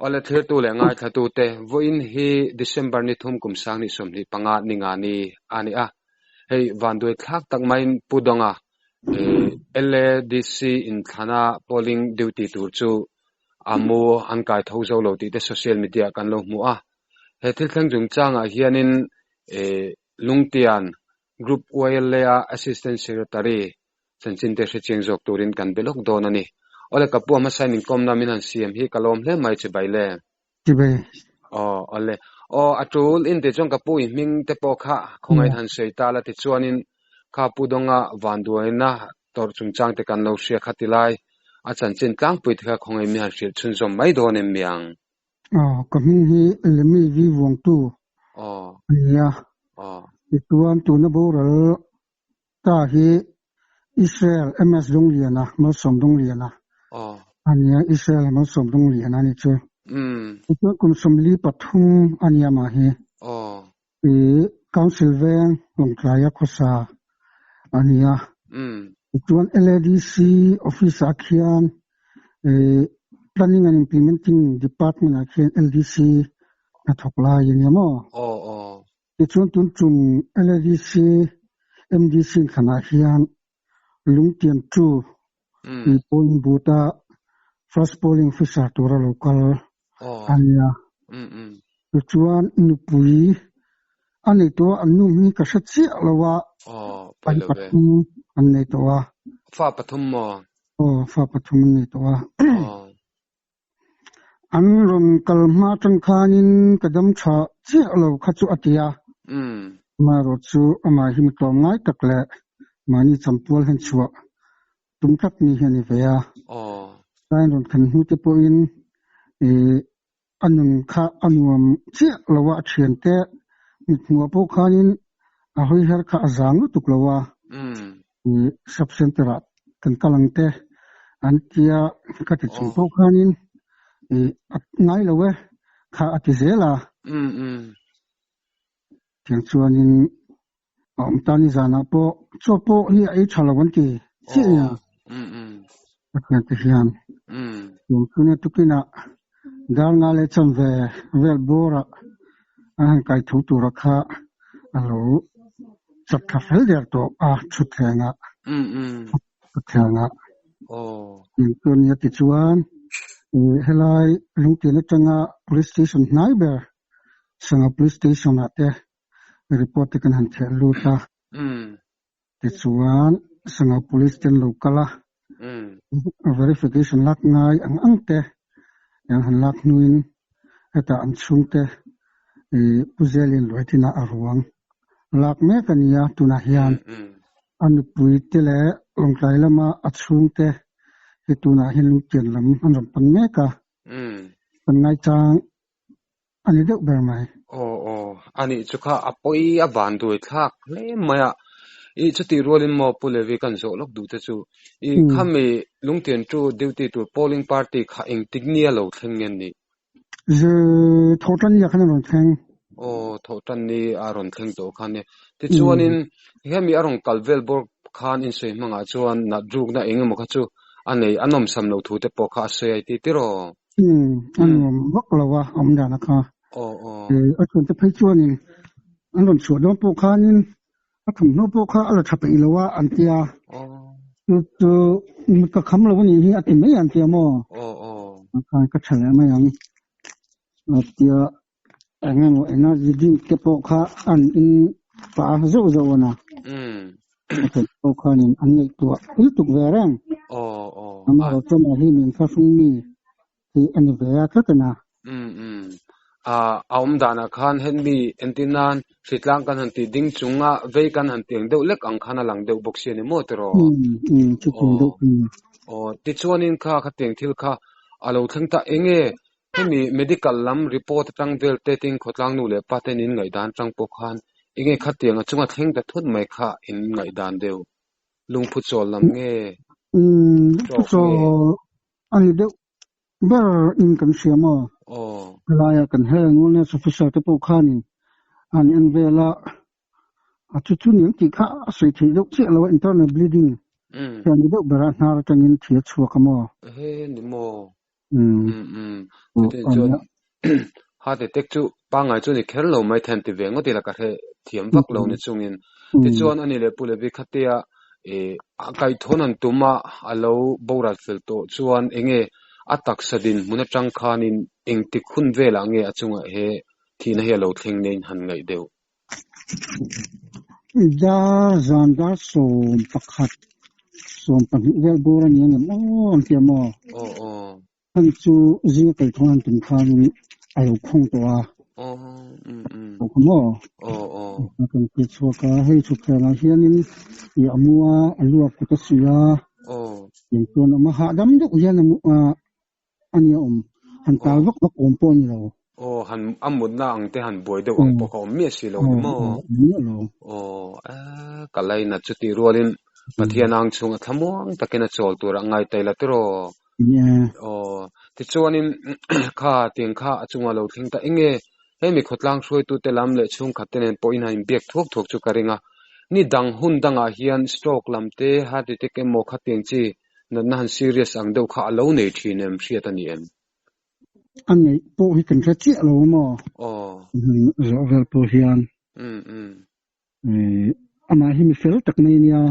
Awle thlirtu leh ngaithlatute, vawiin hi December ni thum kum sanghnih 25 ni nga ni a ni a. Hei vanduai thlak tak maiin Pu Dawnga LADC inthlana polling duty tur chu a mu an kai tho zo lo tih te social media ah kan lo hmu a. He thil thleng chungchangah hianin Lungtian Group YLA a Assistant Secretary chanchin te hrechiang zawk turin kan be lawk dawn a ni. Awle ka pu a hmasa in inkawmna min han siam hi ka lawm hle mai che bai le. Chibai. Aw awle. Aw a tul in ti chuan ka pu i hming te pawh kha khawngaih in han sawi ta la tichuanin kha Pu Dawnga vanduaina tawrh chungchang te kan lo hria kha ti lai a chanchin tlangpui te kha khawngaih min han hrilh chhunzawm mai dawn em miang. Aw ka hming hi Lemi Vi Vuangtu Aw. a nia. Aw. Tichuan tuna boral Ta hi Israel MS Dungliana, Malsawm Dungliana a nia, Israel Malsawm Dungliana a ni chu. Tichuan kum 43 a nia mah hi. I Council veng Lawngtlaia khawsa a nia. Tichuan LADC office ah khian Planning and Implementing Department ah khian LDC hnathawk lai a nia maw? Tichuan tun tum LADC MDC thlanah hian Lungtian tu i polling booth a first polling officer tura lo kal a nia. Tichuan nupui a nei tawh a, an nu hming ka hre chiah lo a, an pathum an nei tawh a. Fa pathum maw? Aw, fa pathum an nei tawh a. An rawn kal hma atang khanin ka dam tha chiah lo kha chu a ti a. Amaherawh chu amah hi mi tlawm ngai tak leh mahni champual hian chhuah tum tlat mi hi a ni ve a. Tlaiin rawn khan hnu te pawhin ih a nun kha a nuam chiah lo a, a thiante mithmuh pawh khanin a hawi her kha a zang lutuk lo a. Ih sub center ah kan kal ang te an tia ka ti chung pawh khanin ih a ngai lo e kha a ti zel a. Tiang chuanin a awm ta ni zanah pawh chaw pawh hi a ei tha lo an ti chiah nia. A thian te hian tiang chuan a tukinah dar nga leh cham ve vel bawrah an han kai tho tura kha a lo chat thla fel der tawh a thutthlengah thutthlengah eng chu ania tichuan helai Lungtian atanga police station hnai ber Sangha police station ah te report te kan han theh lut a. Tichuan Sangha police te an lo kal a, verification lak ngai ang ang te an han lak hnuin hetah an chhungte ih Pu Zelin Luaitina a ruang lak mek a ni a, tunah hian a nupui te leh Lawngtlai lama a chhungte hi tunah hian Lungtian lam an rawn pan mek a, kan ngaichang A ni deuh ber mai. Aw aw, a nih chu kha a pawi a van duai thlak hle mai a. I chutih rualin maw Pu Levi kan zawh lawk duh te chu i khami Lungtian tu duty tur polling party kha engtik nia lo thleng nge nih? Ze thawhtan nia khan a rawn thleng. Aw thawhtan ni a rawn thleng tawh khan nia. Tichuanin hemi a rawn kal vel bawr khan insawi hmangah chuan nat rukna eng emaw kha chu a nei a nawmsam lo thu te pawh kha a sawi a i ti tiraw? A nuam vak lo a awm dan a kha. A chhungte phei chuanin an rawn chhuah dawn pawh khanin a thawmhnaw pawh kha a la tha peih lo a an ti a. Chu chu ka kham lo a nih hi a ti mai an ti a maw? Khan ka tha leh mai ang a ti a. Eng emaw energy drink te pawh kha an in pah a zeuh zeuh a na. A then pawh khanin an ngaihtuah lutuk ve reng. Amaherawh chuan a hi min thlahrung mi hi a ni ve a tlat a na. A awm danah khan hemi entir nan hritlang kan han tih ding chunga vei kan han tiang deuh lek ang khan a lang deuh bawk si a ni maw tiraw? Aw tichuanin kha khatiang thil kha a lo thleng ta eng nge Hemi medical lam report atang vel te tin khawtlang nu leh pa ten in ngaihdan atang pawh khan enge khatiang a chunga thleng ta thut mai kha in ngaihdan deuh? Lungphu chawl lam nge? Lungphu chawl a ni deuh ber in kan hria maw? Helaia kan health and wellness officer te pawh khanin an en vel a, a chu chu niang tih kha a sawi theih deuh chiah lo a, internal bleeding hian ni deuh ber a hnar atangin thil a chhuak a maw? Ehe ni maw? Umm. Um um. Chutih chuan heart attack chu pangngai chu ni kher lo mai thei an ti ve ngawt ila ka hre thiam vak lo ni chungin. Tichuan ani leh Pu Levi khatia ih a kaihthawhna an tum a, a lo boral fel tawh chuan enge a taksa dinhmun atang khanin engtik hun velah nge a chungah he thihna hi a lo thleng nen han ngaih deuh? Dar zan dar 11, 12 vel bur a ni ang em aw an ti a maw? Aw aw. Hman chu zinga kal thawng an tum khanin a lo khawng tawh a. Aw um um. Aw kha maw? Aw aw. A kan ti chhuak a, hei thutthlengah hianin i a mu a, a luak kut a suih a. Aw. Tiang chuan a awm a, hahdam deuh hian a mu a, a nia awm. Han tal vak vak awm pawh a ni lo. Aw, han a mutna ang te han buai deuh ang pawh kha awm miah si lo ni maw? Aw, awm miah lo. Aw, ka lainat chutih rualin Pathian ang chhung a thlamuang takin a chawl tur a ngai ta ila tiraw? Aw, tichuanin kha tiang kha a chunga lo thleng ta eng nge? Hemi khawtlang hruaitute lam leh chhungkhat te nen pawhin han inbiak thuak thuak chu ka ring a. Ni dang hun dangah hian stroke lam te, heart attack emaw khatiang chi natna han serious ang deuh kha a lo nei thin em hriat a ni em? A neih pawh hi kan hre chiah lo maw? Aw. Zawh vel pawh hian. Um um. Amah hi mi fel tak mai a nia.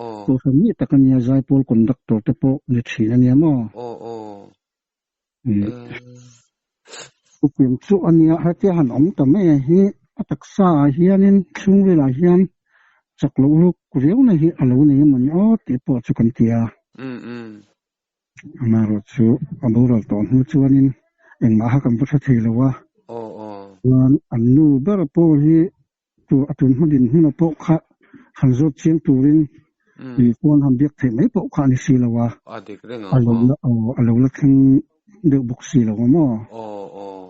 Aw. Kohhran mi tak a nia, Zaipawl conductor te pawh ni thin a nia maw? Aw aw. Upiang chu a nia, hetia han awm ta mai a hi a taksa ah hianin chhungril ah hian chak loh ruk riau na hi a lo nei emaw ni aw tih pawh chu kan ti a. Um um. Amaherawh chu a boral tawh hnu chuanin engmah kha kan va hre thei lo a. Aw aw. Chuan an nu ber pawh hi Tu a tun hma din hmuna pawh kha han zawt chiang turin i phone han biak theih mai pawh kha a ni si lo a. A dik reng ang. A lo la aw a lo la thleng deuh bawk si lo a maw? Aw aw.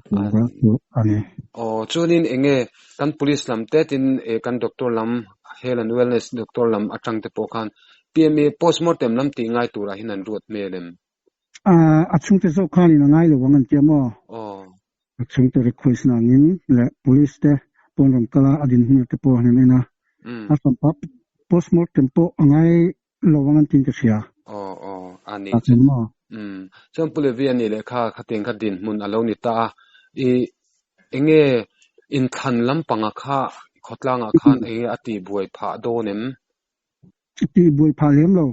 Tura chu a ni. Aw chuanin eng nge kan police lam te tin e kan doctor lam health and wellness doctor lam atang te pawh khan PMA postmortem lam tih ngai turah hian an ruat hmel em? A chhungte zawk khanin a ngai lo ang an ti a maw? Aw. A chhungte request na angin leh police te pawn rawn kal a, a dinhmun te pawh an en a. A hranpa postmortem pawh a ngai lo ang an tiin ka hria. Aw aw a ni chu. Maw? Umm. Chuan Pu Levi a nih leh kha khatiang kha dinhmun a lo ni ta a. I enge inthlan lampanga kha khawtlangah khan enge a tihbuai phah dawn em? Tih buai phah lem lo.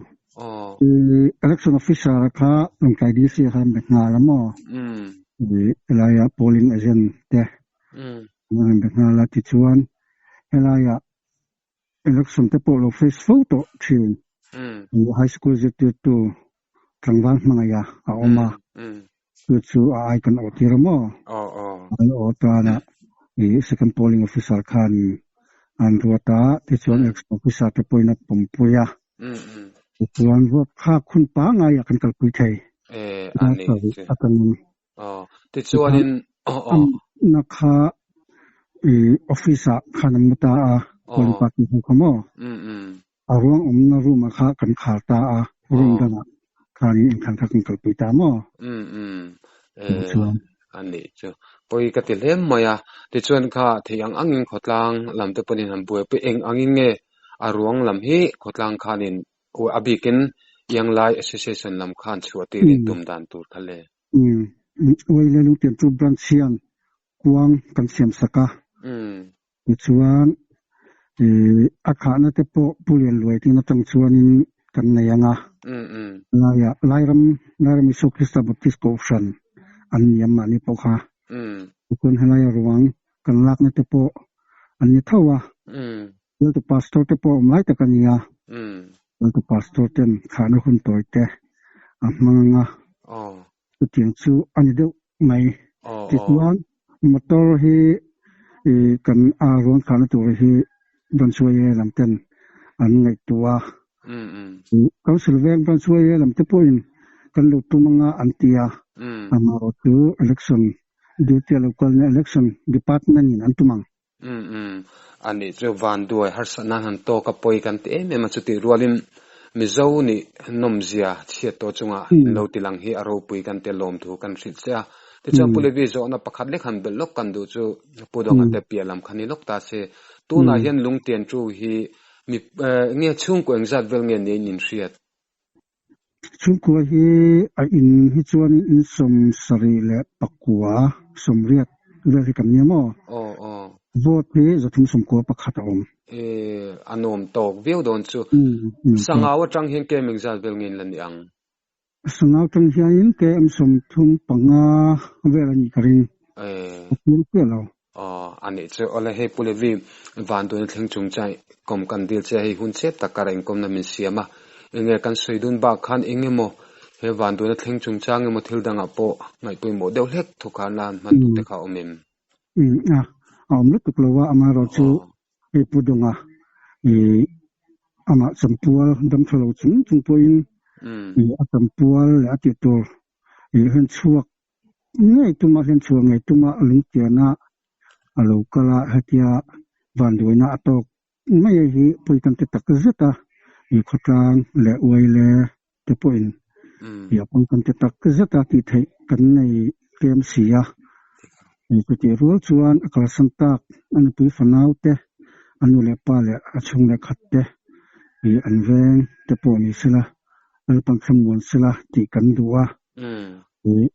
Election officer kha Lawngtlai DC kha an be nghal a maw? Helaia polling agent te an be nghal a. Tichuan helaia election te pawh lo face fo tawh thin. High school zirtirtu tlangval hmangaih a a awm a. Chu chu a ai kan awh tir a maw? An awh tan a second polling officer khan an ruat a, tichuan election officer te pawhin a pawmpui a. Tichuan ruat thlak hun pangngai ah kan kalpui thei. Atangin. Tichuanin Na kha office ah khan an mu ta a, polling party ho kha maw? A ruang awmna room ah kha kan khar ta a, room dangah khanin inthlan kha kan kalpui ta maw? Umm umm eh a nih chu pawi ka ti hle mai a, tichuan kha thei ang angin khawtlang lam te pawhin han buaipui eng angin nge a ruang lam hi khawtlang khanin a bikin Ianglai Association lam khan chhuah tirin tum dan tur kha le. Umm Uaile Lungtian chu branch hian kuang kan siam sak a. Tichuan, a khahna te pawh Pu Lianluai tin atang chuanin kan nei ang a. Laiah Lairam, Lairam Isua Krista Baptist Kohhran an ni ang mahni pawh kha. Tichuan helaia ruang kan lakna te pawh an ni tho a. Bialtu Pastor te pawh awm lai tak a ni a. Bialtu Pastor ten khahna hun tawi te a hmang ang a. Chutiang chu a ni deuh mai. Tichuan motor hi kan a ruang thlahna tur hi Branch YA lam ten an ngaihtuah a. Council veng Branch YA lam te pawhin kan lo tum anga an ti a. Amaherawh chu election duty a lo kalna election department in an tum ang. Umm umm. A nih chu vanduai harsat nan han tawk a pawi kan ti em em a chutih rualin Mizo nih nawmzia chhiat tawh chunga in lo ti lang hi a ropui kan ti a lawmthu kan hrilh che a. Tichuan Pu Levi zawhna pakhat lek han belh lawk kan duh chu Pu Dawnga te piah lam kha ni lawk ta se. Tunah hian Lungtian Tu hi mi nge chhungkaw engzat vel nge niin in hriat? Chhungkua hi a in hi chuan in 79, 80 vel hi kan nia maw? Aw aw. Vote hi 311 a awm. E, a nuam tawk viau dawn chu. Umm, nuam tawk. Sangau atang hian kem engzat vel nge in la ni ang? Sangau atang hianin kem 35 vel a nih ka ring. E. A chiang chiah lo. Aw, a nih chu. Awle hei Pu Levi, Vanduaina thleng chung chuan kawm kan dil che a, hei hun chep tak kara inkawmna min siam a. Enge kan sawi dun bak khan eng emaw he Vanduaina thleng chung chang emaw thil dangah pawh ngaihpawimawh deuh hlek thu khan la hman duh te kha a awm em? Umm a, a awm lutuk lo a, amaherawhchu hei Pu Dunga ih amah champual damtha lo chung chung pawhin ih a champual leh a tih tur ih hian chhuak Ngei tuma hian chhuah ngei tuma lungtiana a lo kal a, hetia vanduaina a tawk mai a hi pawi kan ti tak zet a, i khawtlang leh uaile te pawhin i a pawi kan ti tak zet a tih theih kan nei tlem si a, i chutih rual chuan a kalsan tak a nupui fanau te, a nu leh pa leh a chhung leh khat te i an veng te pawh ni sela, Lalpan thlamuan sela tih kan duh a. Ih,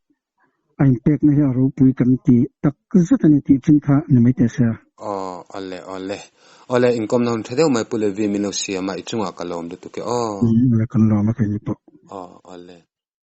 a inpekna hi a ropui kan ti tak zet a ni tih chin kha ni mai teh se. Aw, awle, awle. Awle, inkawmna hun tha deuh mai Pu Levi min lo siam a, i chungah ka lawm lutuk e aw. Awle, kan lawm a keini pawh. Aw, awle.